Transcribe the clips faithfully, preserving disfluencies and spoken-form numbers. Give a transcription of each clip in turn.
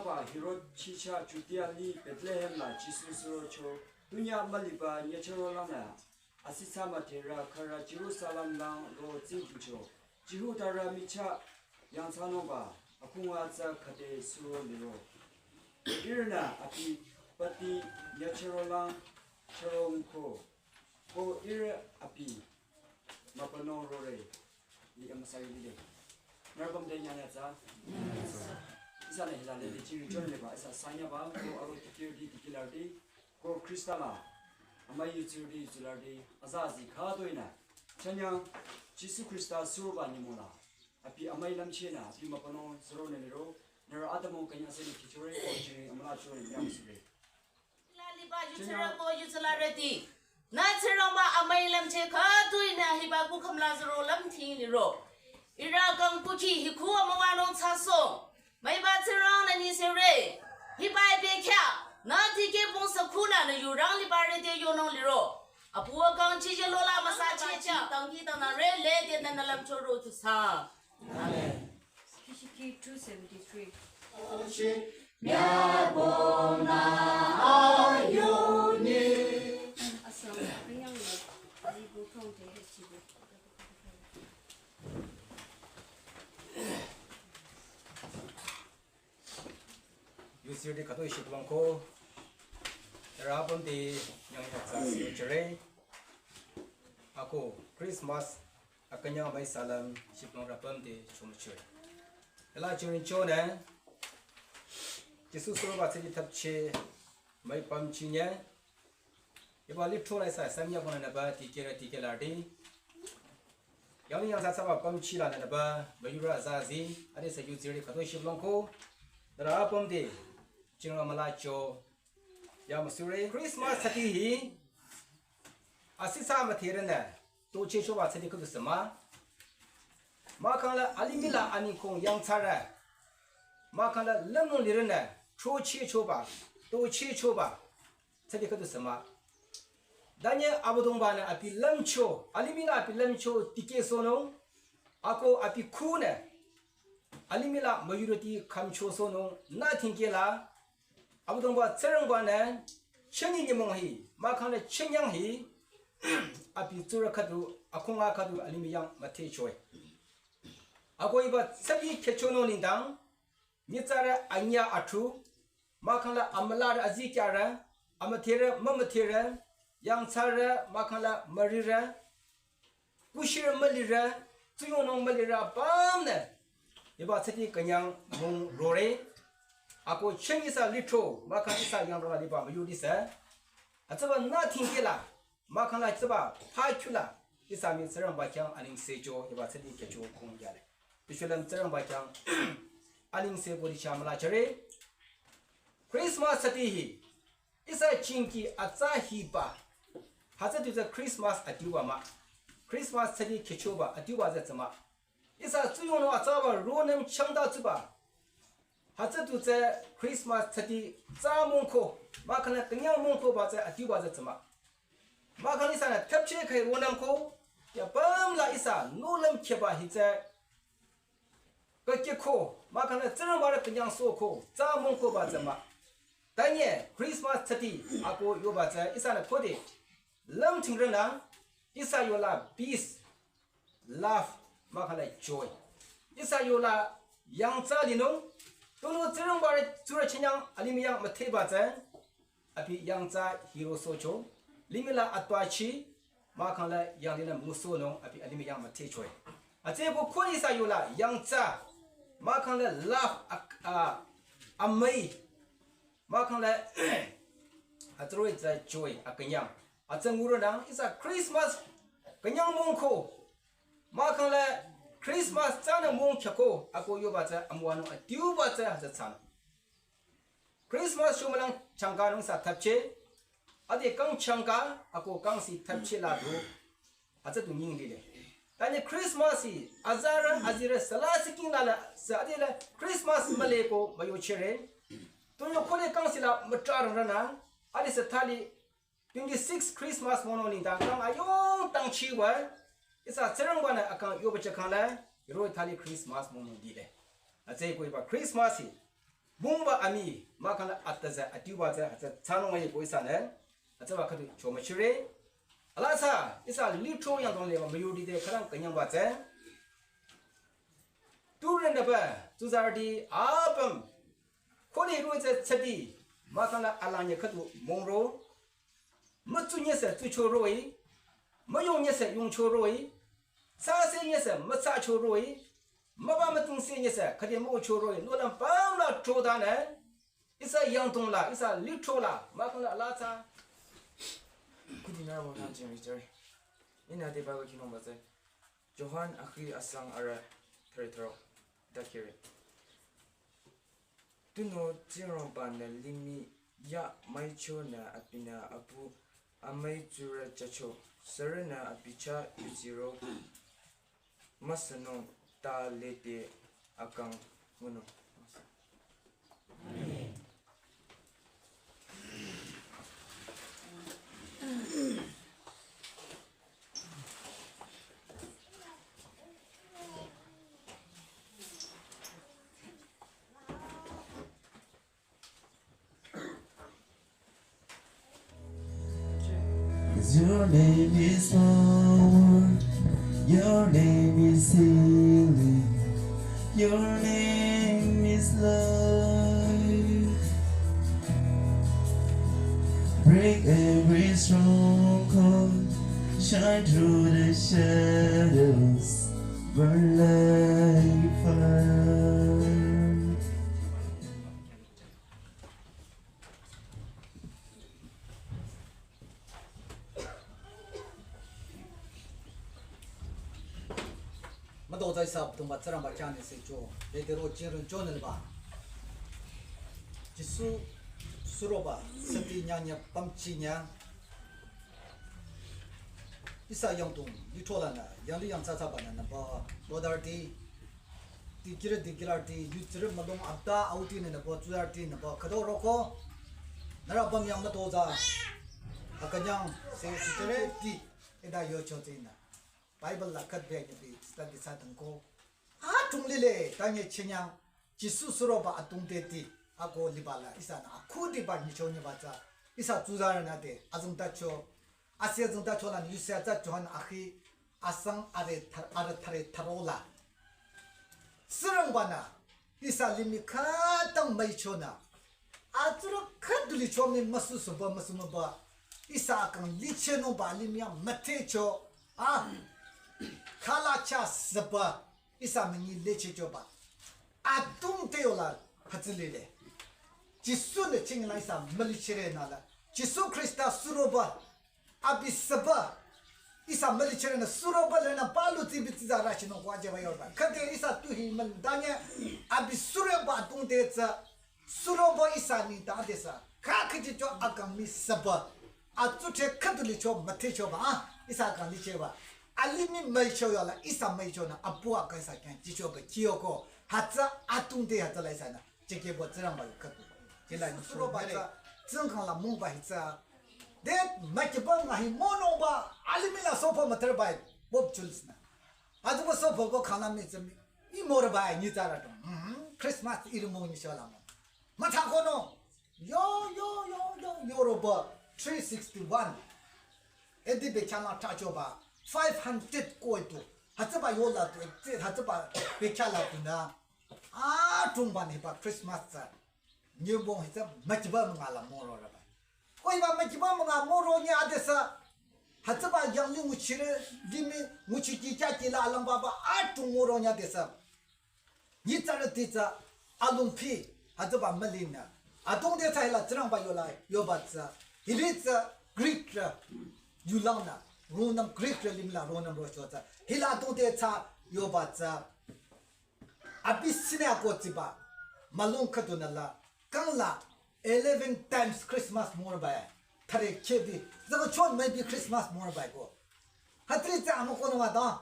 Ba Herod chicha Judea li Bethlehem la Jisu surocho, tunya maliba nyachero lanü, asitsa mathera khara Jerusalem lang ro tsingkicho, Jihudarü michah yangthsanungba, akhunga tsü khüde suro liro. Ihrünü abi pati nyachero lang chero ngko, ko ihrü abi mübünung rore, li amüsa yulile. Nührü pümde nyanya tsü. Ihsanü hila lede chiri chonleba, ihsa sanyaba, ko aro tikirdi, tikilardi, ko Khrista la, amüi yutsirdi, yutsulardi, azazi khütoinü. Chanyang, Jisu Khrista suroba nyümong la. Abi amüi lümchehnü, abi mübünung suronü liro, nührü atümung künyang seni kichore, ko chiri amüla chore, yamsure. Laliba yutsirü ko yutsularüti. Nü Tsingrangba amüi lümcheh khütoinü hiba kukhüm la zuro lümthing liro. Ihrü kang kukhi hi khu amüwanung thsaso. Müiba Tsingrang nü nyi sere. Hiba ibe kya. Nü tikeh bong sa khu la nü yurang liba rede yonung liro. Apu akang chije lola müsa chehcha. Tangki tangnang re lede nü nü lümcho ro tusa. Amen. Kishiki two seventy-three. Asam, Anyang, Zibu, Tongte, Hesibu. Yusirdi khütoi shiplongko, rapamde nyang yaksa siro chere, ako Christmas akünyang amüi salam shiplong rapamde chomüchere. Ela churin chonü, Jisu suroba tsidi thapche, müi pamchinye, Eba lipcho la ihsa samya kona nüba tikera tikelardi. Yang yang sa saba pamchi la nüba bayura zazi. Ade sa yutsiri khütoi shiplongko. Nührü apümde. Chinga mülacho. Ya müsure. Christmas thsati hi. Asitsa mütherenü. Tochehchoba thsati khüdu sema. Mahkhang la alimih la aningkhong yangthsarü. Mahkhang la lümnung lirenü. Chochehchoba. Tochehchoba. Thsati khüdu sema. Danye Abüdongba-nü abi lümcho, alimih la abi lümcho tikehsohnung, ako abi khunü, alimih la majority khümchosohnung, nü thingkeh la, Abüdongba Tsingrangba-nü, chünye nyümong hi, mahkhang la chünyang hi, abi tsurü khüdu, akhunga khüdu alimih yang müthehchoe. Ako hiba thsati khehchonung nengdang, nyitsarü anyüh athu, mahkhang la amülarü azikyarü, amüdherü mümüdherü, yangthsarü mahkhang la mürirü, kushirü mülirü, tsuyongnung mülirü apümnü, hiba thsati künyang mung rore, ako chünye ihsa lithro, mahkhang ihsa yangrü la liba müyurüti sü, hütsüba nü thingkeh la, mahkhang la hütsüba, phakhyu la, ihsa mii Tsingrangba khyang anengsecho, hiba thsati khehcho khungyale. Bishulüm Tsingrangba khyang, anengse kori cha müla chere. Christmas thsati hi, ihsa chingki atsa hiba. Hütsü du tsü Christmas adiuba mah. Christmas thsati khehchoba adiuba tsü tsü mah. Ihsa tsuyongnung atsaba ronüm changta tsuba. Hütsü du tsü Christmas thsati tsa mungko, mahkhang la künyang mungkoba tsü adiuba tsü tsü mah. Mahkhang ihsanü thapche khai ronümko, ya apüm la ihsa nohlüm kheba hi tsü, kakiko, mahkhang la Tsingrangba rü künyangsohko, tsa mungkoba tsü mah. Danye Christmas thsati, ako yoba tsü ihsanü khode, lümthingrenü, ihsa yola peace, love, mahkhang la joy. Ihsa yola yangthsa linung, tunüo Tsingrangba rü tsurü chünyang alimih yang müthehba tsü, abi yangthsa hirosohcho, limih la atbachi, mahkhang la yanglila müsohnung, abi alimih yang müthehchoe. Atsüko khode ihsa yola yangthsa, mahkhang la love ak-, a, amüi, mahkhang la, atsuroi tsü joy, akünyang. Atsü nguronang ihsa Christmas künyang mungko. Mahkhang la Christmas tsünü mungkyako ako yoba tsü amüwanung adiuba tsü hütsü thsanü. Christmas shomülang changkanung sa thapche. Ade kang changka ako kang si thapche la du. Hütsü du nying lile. Tanye Christmas hi azarü azirü sala siking la la sa ade la Christmas müle ko müyochere. Tunüo khode kang si la mütrarang rana. Ade sa thali twenty-six Christmas mono nengdang kang ayong tangchiwa, ihsa Tsingrangba-nü akang yoba chakang la, roi thali Christmas mono dile. Atsüko hiba Christmas hi, Mungba ami, mahkhang la atazü, atiuba tsü, hütsü thsanung ayi ko ihsanü, hütsüba khüdu chomüchire. Alasa, ihsa lithro yangdong le müyurüti te khürang künyangba tsü. Turünüba, tsuzarüti, apüm, khode ru tsü tsüti, mahkhang la alanye khüdu mungro. Mütsu nyesü tsucho roh-i, müyong nyesü yongcho roh-i, tsase nyesü mütsacho roh-i, müba mütungse nyesü khüde müocho roh-i, nohlüm pamla chodanü, ihsa yangdong la, ihsa lithro la, mahkhang la alasa. Khudi nührü wangtang jing richari. Ihnü ade Bible kinungba tsü. Johan akhi asang arü thüre thüro. Dakiri. Tunüo Tsingrangba-nü limih ya müichonü abinü apu amüi tsurü jücho, sürünü abi chah yuziro müsünung ta lede akang ngunung. Your name is power, your name is healing, your name is love. Break every stronghold, shine through the shadows, burn like fire. Mütozah ihsa Abüdongba Tsingrangba khyang nengse cho, lede ro chingrün chonü liba. Jisu suroba, seti nyangnyü pamchi nyü. Ihsa yangdong, lithro lanü, yanglih yangthsathsaba nü nüba, brother ti, dikehrü dikehrüti, yutsirü mülung apta auti nü nüba, tsuzarüti nüba, khüdo roko, nührü apüm yang mütozah, akünyang, se, sichire ti, eda yocho tsü nü. Bible la khütbe nyibi study thsadang ko. Adrong lile, tanye chinyang, Jisu suroba adrong te ti, ako liba la, ihsanü akhudiba nyicho nyiba tsü, ihsa tsuzarünü te, azengtacho, asi azengtacho la, yusi atsa Johan akhi, asang arü thar-, arü thüre thüro la. Tsingrangba-nü, ihsa limih khütang müichonü. Atsurü khüdu licho mii müsusuba müsumuba. Ihsa akang lichenungba limih ya müthecho. A. Khalacha süba. Ihsa münyi lichechoba. Adrong te yola hütsü lile. Jisu-nü chingla ihsa mülichire nü la. Jisu Khrista suroba. Abi süba, ihsa mülichire nü suroba lenü palu tsibi tsiza rachinung ko ajeba yorba. Khüde ihsa tu hi mün danye, abi suroba adrong te tsü, suroba ihsa nengdang adesü. Kha khüjicho akang mii süba. Atsuche khüdu licho müthechoba, a, ihsa akang licheba. Alimih müicho yola, ihsa müichonü, apu akang ihsa khyang chichoba, kiyoko. Hütsü adrong te hütsü la ihsanü. Chekebo Tsingrangba yu khüdu. Chila suroba tsü, tsingkhang la mungba hi tsü. De, mükiba nga hi monungba, alimih la sopa mütherba hi, Pope Julius-nü. Azuba sopa bo khangla mii tsü mii, i morba hi nyi tsara dong. Mhm. Christmas iri mung nyi shola mung. Mütha kono. Yo, yo, yo, yo, yoroba three sixty-one. Edi bekhyang la trachoba, five hundred koi tu. Hütsüba yola tu, hütsüba bekhyang la tu nü. Adrongba nü hiba Christmas tsü. Nyümong hi tsü mükiba münga la moro raba. Ko hiba mükiba münga moro nyi adesü. Hütsüba yanglih nguchire, limih nguchi kikya kila alangbaba adrong moro nyi adesü. Nyitsarüti tsü alongpi, hütsüba mülinü. Adrong te tsü hila Tsingrangba yola, yoba tsü. Hili tsü Greekrü, yulangnü. Ronüm Greekrü limih la ronüm rocho tsü. Hila adrong te tsü yoba tsü. Abi sinü ako tsiba, mülung khüdunü la, kang la, eleven times Christmas murba, thare khebi, zako chon maybe Christmas murba ko. Hütsüri tsü amükohnung adang,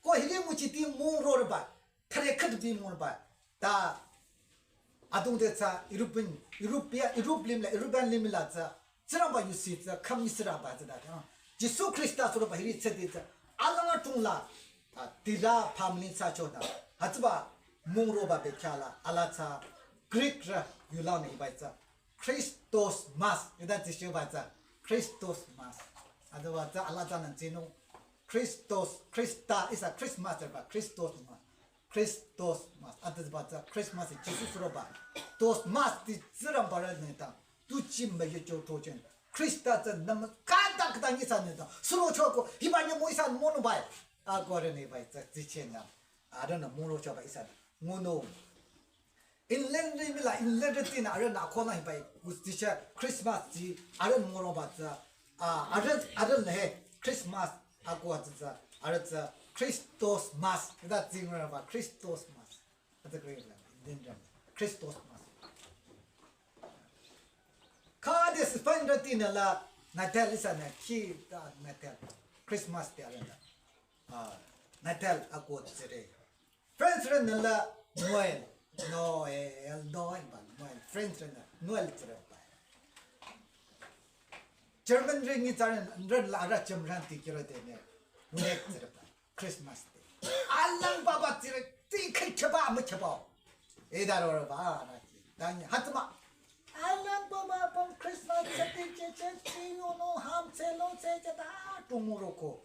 ko hili nguchiti mung rorba, thare khüdubi murba, ta, adrong te tsü, European, European, Europe limih la, European limih la tsü, Tsingrangba yusi tsü khümnitsi raba tsü ta, ah. Jisu Khrista suroba hiri tsüti tsü. Alanga tungla, ah, tila phamlin sa chota. Hütsüba mung roba bekhyah la, ala tsü. Greekrü yulanü hiba tsü Christmas. Hita tsisü ba tsü Christmas. Hütsüba tsü alaa tsünü tsinung. Christos, Khrista, ihsa Christmas ba, Christmas. Christmas. Hütsüba tsü Christmas Jisu suroba. Christmas ti Tsingrangbarü nengdang tu chimba yecho tochen. Khrista tsü nüm khüta khüta ihsa nengdang surochoko, hiba nyümong ihsa mono bai. Ako arühnü ba tsü tsichena. Arühnü mürochoba ihsa ngunung. Englandrü mii la, Englandrütinü arühnü akohnü hiba kustisha Christmas ti arühnü müroba tsü, ah, arüh, arühnü he Christmas ako tsü tsü, arüh tsü Christmas. Hita Tsingrangba Christmas. Hütsü Greek la, Englandrü Christmas. Khode Spainrütinü la Natal ihsanü khita Natal, Christmas ti arühnü, ah, Natal ako tsüre. French rünü la Noël. Noël, Noël ba, Noël. French rünü Noël tsüreba. German rü nyitsarü rünü la arüh German ti kiro denü Weihnachten tsüreba. Christmas ti. Alang baba tsüre, ti khecheba, mücheba. Eda roreba, arüh ti. Danyi, hütsüma. Alang baba püm Christmas tsü ti che che, ti yo no ham tsü lo tsü che ta, tu müroko.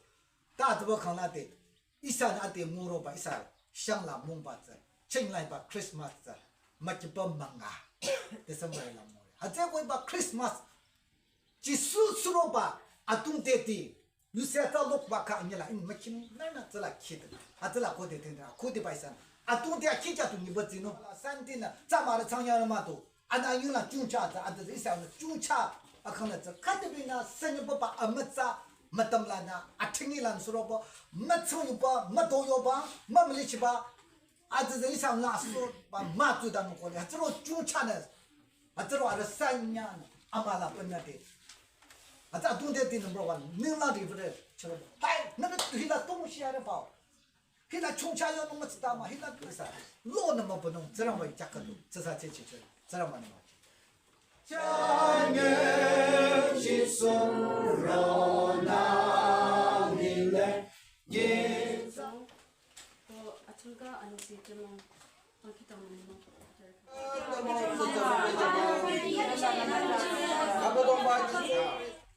Ta hütsüba khangla te. Ihsanü ade müroba ihsa shangla mungba tsü, chinglaiba Christmas tsü, mükiba münga. December la müre. Hütsüeko hiba Christmas, Jisu suroba adrong te ti, yusi tsü lokba kha anyüla, in mükinü nü tsüla khide. Hütsüla khode tendra, khode ba ihsanü. Adrong te akhi ja tu nyiba tsinung. La Sunday nü, tsü mürü tsang ya mah tu. Anü yula chungcha tsü, ade tsü ihsanü chungcha, akhang la tsü, khütabinü, sünyi baba, amütsa, mütam lanü, athingi lanü suroba, mütsü yoba, müdo yoba, mümülichiba, ade tsü ihsanü la suroba, mütsu danü kole, hütsüro chungcha nü, hütsüro arüh sünyanü, amüla pünade. Hütsü adrong te ti number one, ninglang di vre, chüroba. Hai, nührü tu hila tong shi arüh pao. Hila chungcha yonung mütsüta mah, hila tu ihsa. Lonü mübünung, Tsingrangba yu chakadu, tsüsa che che che, Tsingrangba nü mah. Chanye Jisu rona lile, nye. Ko achungka ansi jemang, angkita mah.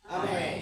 Amen.